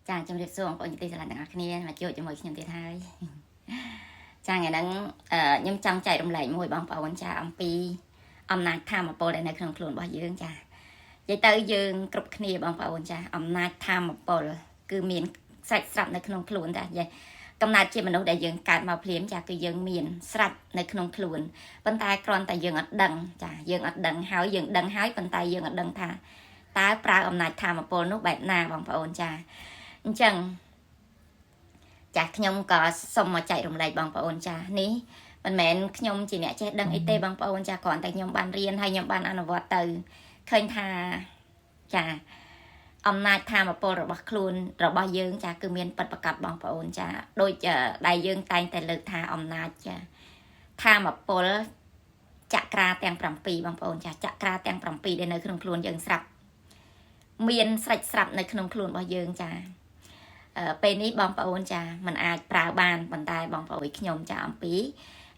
ចាជំរាបសួរបងប្អូនជាទីស្រឡាញ់ទាំងអស់គ្នាមកជួបជាមួយខ្ញុំទៀតហើយចាថ្ងៃហ្នឹងខ្ញុំចង់ចែករំលែកមួយបងប្អូនចាអំពីអំណាចធម៌ពលដែលនៅក្នុងខ្លួនរបស់យើងចានិយាយទៅយើងគ្រប់គ្នាបងប្អូនចាអំណាចធម៌ពលគឺមានសាច់ស្រាប់នៅក្នុងខ្លួនចានិយាយកំណត់ជាមនុស្សដែលយើងកើតមកភ្លាមចាគឺយើងមានស្រាប់នៅក្នុងខ្លួនប៉ុន្តែគ្រាន់តែយើងអត់ដឹងចាយើងអត់ដឹងហើយយើងដឹងហើយប៉ុន្តែយើងអត់ដឹងថាតើប្រើអំណាចធម៌ពលនោះបែបណាបងប្អូនចាអញ្ចឹងចាស់ខ្ញុំក៏សូមមកចែករំលែកបងប្អូនចានេះមិនមែនខ្ញុំជាអ្នកចេះដឹងអីទេបងប្អូនចាគ្រាន់តែខ្ញុំបានរៀនហើយខ្ញុំបានអនុវត្តទៅឃើញថាចាអំណាចធម៌ពលរបស់ខ្លួនរបស់យើងចាគឺមានពិតប្រាកដបងប្អូនចាដូចដែលយើងតែងតែលើកថាអំណាចចាធម៌ពលចក្រាទាំង7បងប្អូនចាចក្រាទាំង7ដែលនៅក្នុងខ្លួនយើងស្រាប់មានស្រេចស្រាប់នៅក្នុងខ្លួនរបស់យើងចាពេលនេះបងប្អូនចាมันអាចប្រើបានប៉ុន្តែបងប្អូនខ្ញុំចាអំពី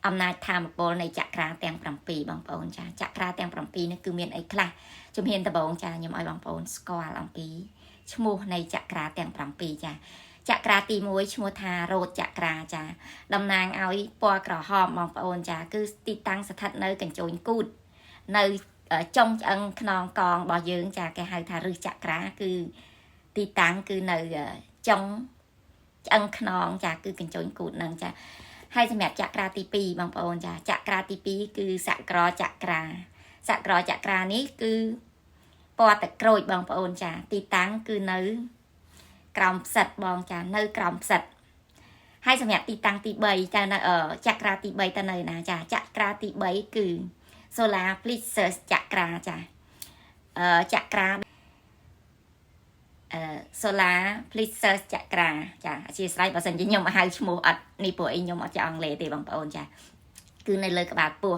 អំណាចធម៌ពលនៃចក្រាទាំង7បងប្អូនចាចក្រាទាំង7នេះគឺមានអីខ្លះជំហានដំបូងចាខ្ញុំឲ្យបងប្អូនស្គាល់អំពីឈ្មោះនៃចក្រាទាំង7ចាចក្រាទី1ឈ្មោះថារោតចក្រាចាតំណាងឲ្យពណ៌ក្រហមបងប្អូនចាគឺទីតាំងស្ថិតនៅកញ្ចូញគូតនៅចុងឆ្អឹងខ្នងកងរបស់យើងចាគេហៅថារឹសចក្រាគឺទីតាំងគឺនៅចុងឆ្អឹងខ្នងចាគឺកញ្ចូញគូតនឹងចាហើយសម្រាប់ចក្រាទី2បងប្អូនចាចក្រាទី2គឺសក្រចក្រាសក្រចក្រានេះគឺពណ៌ទឹកក្រូចបងប្អូនចាទីតាំងគឺនៅក្រោមផ្សិតបងចានៅក្រោមផ្សិតហើយសម្រាប់ទីតាំងទី3តើនៅចក្រាទី3តើនៅណាចាចក្រាទី3គឺ Solar Plexus ចក្រាចាចក្រាSolar Plexus ចក្រាចាអធិស្ឋានបើសិនជាខ្ញុំហៅឈ្មោះអត់នេះព្រោះអីខ្ញុំអត់ចេះអង់គ្លេសទេបងប្អូនចាគឺនៅលើក្បាលពោះ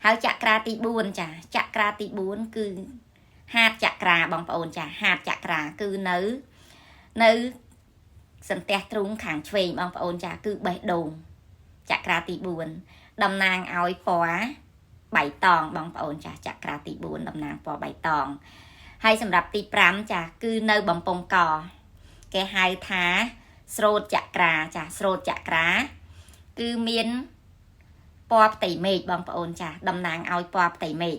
ហើយចក្រាទី4ចាចក្រាទី4គឺ heart ចក្រាបងប្អូនចា heart ចក្រាគឺនៅនៅសន្ទះទ្រូងខាងឆ្វេងបងប្អូនចាគឺបេះដូងចក្រាទី4តំណាងឲ្យពណ៌បៃតងបងប្អូនចាចក្រាទី4តំណាងពណ៌បៃតងហើយសម្រាប់ទី5ចាគឺនៅបំពង់កគេហៅថា throat ចក្រាចា throat ចក្រាគឺមានពណ៌ផ្ទៃមេឃបងប្អូនចាតំណាងឲ្យពណ៌ផ្ទៃមេឃ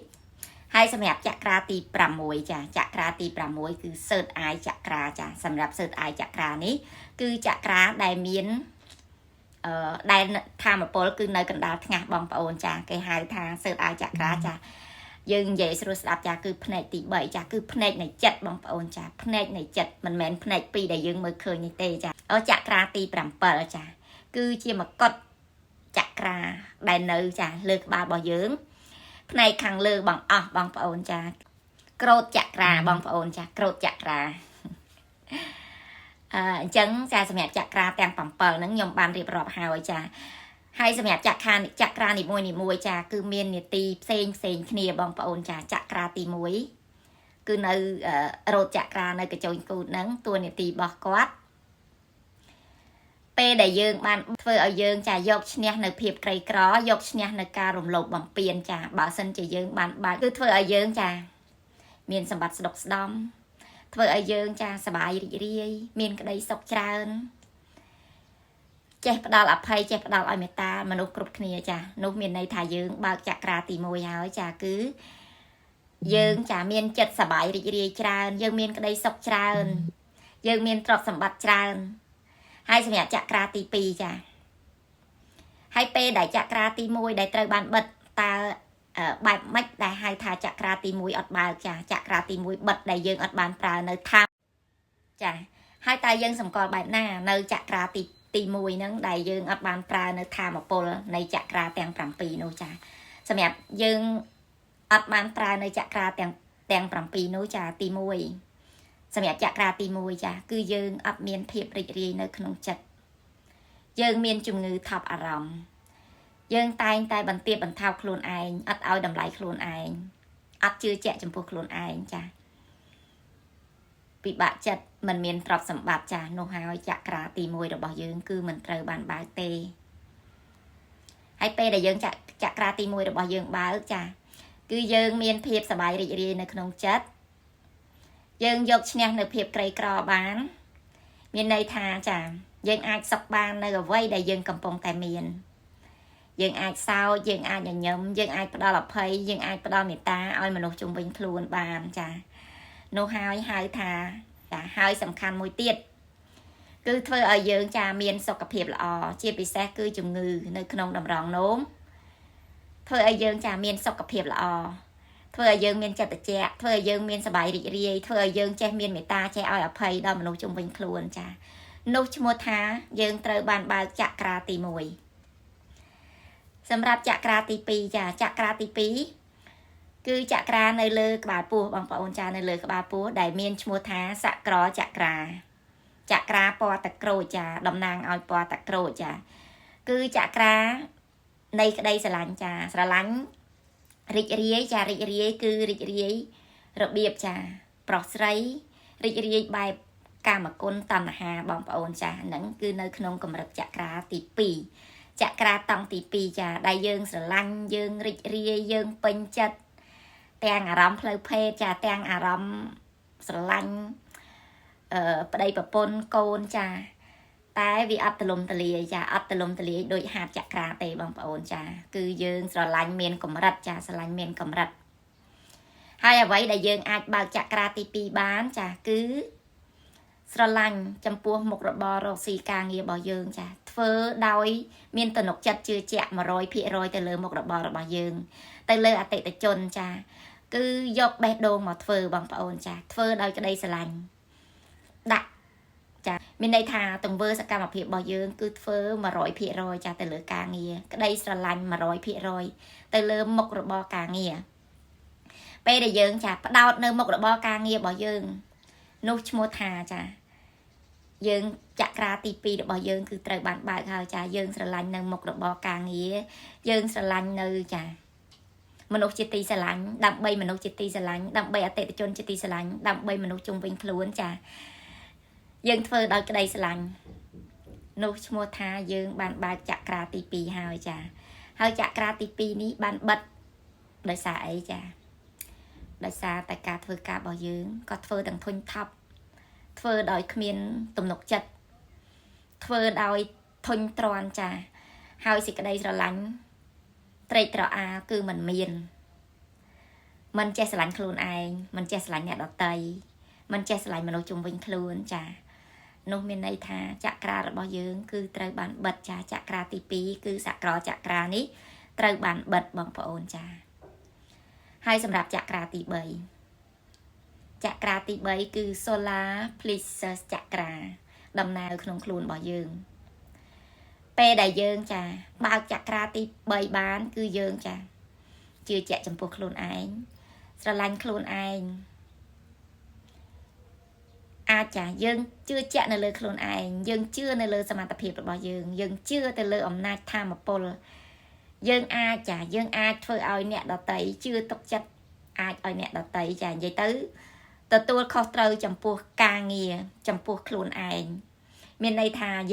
ហើយសម្រាប់ចក្រាទី6ចាចក្រាទី6គឺ third eye ចក្រាចាសម្រាប់ third eye ចក្រានេះគឺចក្រាដែលមានដែលធម៌ពលគឺនៅកណ្ដាលថ្ងាសបងប្អូនចាគេហៅថា third eye ចក្រាចាយើងនិយាយស្រួលស្ដាប់ចាគឺភ្នែកទី3ចាគឺភ្នែកនៃចិត្តបងប្អូនចាភ្នែកនៃចិត្តមិនមែនភ្នែក2ដែលយើងមើលឃើញនេះទេចាអូចក្រាទី7ចាគឺជាមកុដចក្រាដែលនៅចាលើក្បាលរបស់យើងផ្នែកខាងលើបងអស់បងប្អូនចា crown ចក្រាបងប្អូនចា crown ចក្រាអញ្ចឹងចាសម្រាប់ចក្រាទាំង7ហ្នឹងខ្ញុំបានរៀបរាប់ហើយចាហើយសម្រាប់ចក្រាចក្រានីមួយនីមួយចាគឺមាននីតិផ្សេងផ្សេងគ្នាបងប្អូនចាចក្រាទី1គឺនៅរោតចក្រានៅកញ្ចូញគូតហ្នឹងតួនាទីរបស់គាត់ពេលដែលយើងបានធ្វើឲ្យយើងចាយកឈ្នះនៅភាពក្រីក្រយកឈ្នះនៅការរំលោភបំពានចាបើសិនជាយើងបានបើកគឺធ្វើឲ្យយើងចាមានសម្បត្តិស្ដុកស្ដំធ្វើឲ្យយើងចាសบายរីករាយមានក្តីសុខច្រើនចេះផ្ដល់អភ័យចេះផ្ដល់ឲ្យមេត្តាមនុស្សគ្រប់គ្នាចានោះមានន័យថាយើងបើកចក្រាទី1ហើយចាគឺយើងចាមានចិត្តសบายរីករាយច្រើនយើងមានក្តីសុខច្រើនយើងមានទ្រព្យសម្បត្តិច្រើនហើយសម្រាប់ចក្រាទី2ចាហើយពេលដែលចក្រាទី1ដែលត្រូវបានបិទតើបែបម៉េចដែលហៅថាចក្រាទី1អត់បើកចាចក្រាទី1បិទដែលយើងអត់បានប្រើនៅថាចាហើយតើយើងសម្គាល់បែបណានៅចក្រាទី1ហ្នឹងដែលយើងអត់បានប្រើនៅធម៌ពលនៃចក្រាទាំង7នោះចាសម្រាប់យើងអត់បានប្រើនៅចក្រាទាំង7នោះចាទី1សម្រាប់ចក្រាទី1ចាគឺយើងអត់មានភាពរីករាយនៅក្នុងចិត្តយើងមានជំងឺថប់អារម្មណ៍យើងតែងតែបន្ទាបបន្ថោកខ្លួនឯងអត់ឲ្យតម្លៃខ្លួនឯងអត់ជឿជាក់ចំពោះខ្លួនឯងចាពិបាកចិត្តមិនមានទ្រព្យសម្បត្តិចានោះហើយចក្រាទី1របស់យើងគឺមិនត្រូវបានបើកទេហើយពេលដែលយើងចក្រាទី1របស់យើងបើកចាគឺយើងមានភាពសប្បាយរីករាយនៅក្នុងចិត្តយើងយកឈ្នះនៅភាពក្រីក្របាន មានន័យថាចាយើងអាចសុខបាននៅអ្វីដែលយើងកំពុងតែមានយើងអាចសោចយើងអាចញញឹមយើងអាចផ្ដល់អភ័យយើងអាចផ្ដល់មេត្តាឲ្យមនុស្សជុំវិញខ្លួនបានចានោះហើយហៅថាចាហើយសំខាន់មួយទៀតគឺធ្វើឲ្យយើងចាមានសុខភាពល្អជាពិសេសគឺជំងឺនៅក្នុងតម្រងនោមធ្វើឲ្យយើងចាមានសុខភាពល្អធ្វើឲ្យយើងមានចិត្តត្រជាក់ធ្វើឲ្យយើងមានសប្បាយរីករាយធ្វើឲ្យយើងចេះមានមេត្តាចេះឲ្យអភ័យដល់មនុស្សជុំវិញខ្លួនចានោះឈ្មោះថាយើងត្រូវបានបើកចក្រាទី1សម្រាប់ចក្រាទី2ចាចក្រាទី2គឺចក្រានៅលើក្បាលពោះបងប្អូនចានៅលើក្បាលពោះដែលមានឈ្មោះថាសក្រចក្រាចក្រាពណ៌តក្រូចចាតំណាងឲ្យពណ៌តក្រូចចាគឺចក្រានៃក្តីស្រឡាញ់ចាស្រឡាញ់រីករាយចារីករាយគឺរីករាយរបៀបចាប្រុសស្រីរីករាយបែបកាមគុណតណ្ហាបងប្អូនចាហ្នឹងគឺនៅក្នុងកម្រិតចក្រាទី2ចក្រាតង់ទី2ចាដែលយើងស្រឡាញ់យើងរីករាយយើងពេញចិត្តទាំងអារម្មណ៍ផ្លូវភេទចាទាំងអារម្មណ៍ស្រឡាញ់ប្តីប្រពន្ធកូនចាតែវាអត់ទលំទលាយចាអត់ទលំទលាយដូចហាតចក្រាទេបងប្អូនចាគឺយើងស្រឡាញ់មានកម្រិតចាស្រឡាញ់មានកម្រិតហើយអ្វីដែលយើងអាចបើកចក្រាទី2បានចាគឺស្រឡាញ់ចំពោះមុខរបររកស៊ីការងាររបស់យើងចាធ្វើដោយមានទំនុកចិត្តជឿជាក់100%ទៅលើមុខរបររបស់យើងទៅលើអតិថិជនចាគឺយកបេះដូងមកធ្វើបងប្អូនចាធ្វើដោយក្តីស្រឡាញ់ដាក់ចាមានន័យថាទង្វើសកម្មភាពរបស់យើងគឺធ្វើ100%ចាទៅលើការងារក្តីស្រឡាញ់100%ទៅលើមុខរបរការងារពេលដែលយើងចាផ្ដោតនៅមុខរបរការងាររបស់យើងនោះឈ្មោះថាចាយើងចក្រាទី2របស់យើងគឺត្រូវបានបើកហើយចាយើងស្រឡាញ់នៅមុខរបរការងារយើងស្រឡាញ់នៅចាមនុស្សជាទីស្រឡាញ់ដើម្បីមនុស្សជាទីស្រឡាញ់ដើម្បីអតិថិជនជាទីស្រឡាញ់ដើម្បីមនុស្សជុំវិញខ្លួនចាយើងធ្វើដោយក្តីស្រឡាញ់នោះឈ្មោះថាយើងបានបើកចក្រាទី2ហើយចាហើយចក្រាទី2នេះបានបិទដោយសារអីចាដោយសារតែការធ្វើការរបស់យើងក៏ធ្វើទាំងធុញថប់ធ្វើដោយគ្មានទំនុកចិត្តធ្វើដោយធុញទ្រាន់ចាហើយសេចក្តីស្រឡាញ់ត្រេកត្រអាលគឺមិនមានមិនចេះស្រឡាញ់ខ្លួនឯងមិនចេះស្រឡាញ់អ្នកដទៃមិនចេះស្រឡាញ់មនុស្សជុំវិញខ្លួនចានោះមានន័យថាចក្រារបស់យើងគឺត្រូវបានបិទចាចក្រាទី2គឺសក្រចក្រានេះត្រូវបានបិទបងប្អូនចាហើយសម្រាប់ចក្រាទី3ចក្រាទី3គឺ Solar Plexus ចក្រាដំណើរក្នុងខ្លួនរបស់យើងពេលដែលយើងចាបើកចក្រាទី3បានគឺយើងចាជឿជាក់ចំពោះខ្លួនឯងស្រឡាញ់ខ្លួនឯងអាចចាយើងជឿជាក់នៅលើខ្លួនឯងយើងជឿនៅលើសមត្ថភាពរបស់យើងយើងជឿទៅលើអំណាចធម៌ពលយើងអាចចាយើងអាចធ្វើឲ្យអ្នកដទៃជឿទុកចិត្តអាចឲ្យអ្នកដទៃចានិយាយទៅទទួលខុសត្រូវចំពោះការងារចំពោះខ្លួនឯងមានន័យថា